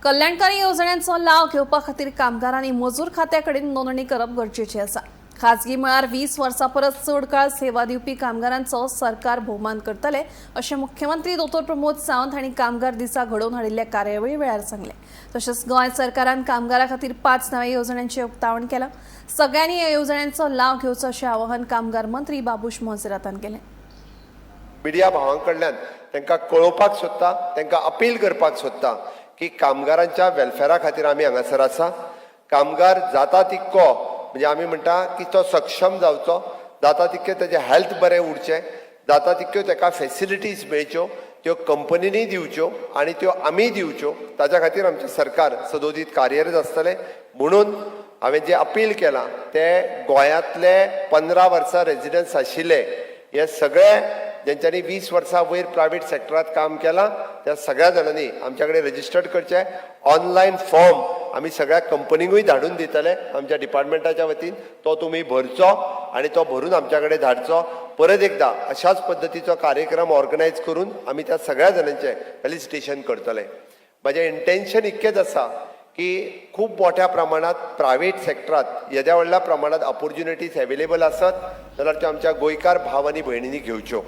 कल्याणकारी येवजण्यांचो लाव घेवपा खातीर कामगारांनी मजूर खात्या कडेन नोंदणी करप गरजेची आसा. खाजगी मळार 20 वर्सां परस चड काळ सेवा दिवपी कामगारांचो सरकार भोवमान करतले, अशें मुख्यमंत्री दोतोर प्रमोद सावंत हांणी कामगार दिसा घडोवन हाडिल्ल्या कार्यावळी वेळार सांगलें. तशेंच गोंय सरकारान कामगारां खातीर 5 नव्या येवजण्यांचें उक्तावण केलां. सगळ्यांनी ह्या येवजण्यांचो लाव घेवचो, अशें आवाहन कामगार मंत्री बाबूश मोन्सेरातान केलें. मिडिया भावां कडल्यान तांकां कळोवपाक सोदता, तांकां अपील करपाक सोदता की कामगारांच्या वेलफेरा खातीर आमी हांगासर आसा. कामगार जाता तितको, म्हणजे आमी म्हणटा की तो सक्षम जावचो, जाता तितकें तेजें हेल्थ बरें उरचें, जाता तितक्यो ताका फेसिलिटीज मेळच्यो, त्यो कंपनींनी दिवच्यो आनी त्यो आमी दिवच्यो. ताच्या खातीर आमचें सरकार सदोदीत कार्यरत आसतलें. म्हणून हांवें जें अपील केलां तें गोंयांतले 15 वर्सां रेजिडन्स आशिल्ले हे सगळे, ज्यांच्यानी 20 वर्सां वयर प्रायवेट सेक्टरांत काम केलां, त्या सगळ्या जाणांनी आमच्या कडेन रजिस्टर्ड करचें. ऑनलायन फॉर्म आमी सगळ्या कंपनींकूय धाडून दितले आमच्या डिपार्टमेंटाच्या वतीन. तो तुमी भरचो आनी तो भरून आमच्या कडेन धाडचो. परत एकदा अशाच पद्दतीचो कार्यक्रम ऑर्गनायज करून आमी त्या सगळ्या जाणांचें फेलिसिटेशन करतले. म्हाजें इंटेन्शन इतकेंच आसा की खूब मोठ्या प्रमाणात प्रायवेट सेक्टरात येद्या व्हडल्या प्रमाणात ऑपॉर्च्युनिटीज एवेलेबल आसत जाल्यार त्यो आमच्या गोंयकार भाव आनी भयणींनी घेवच्यो.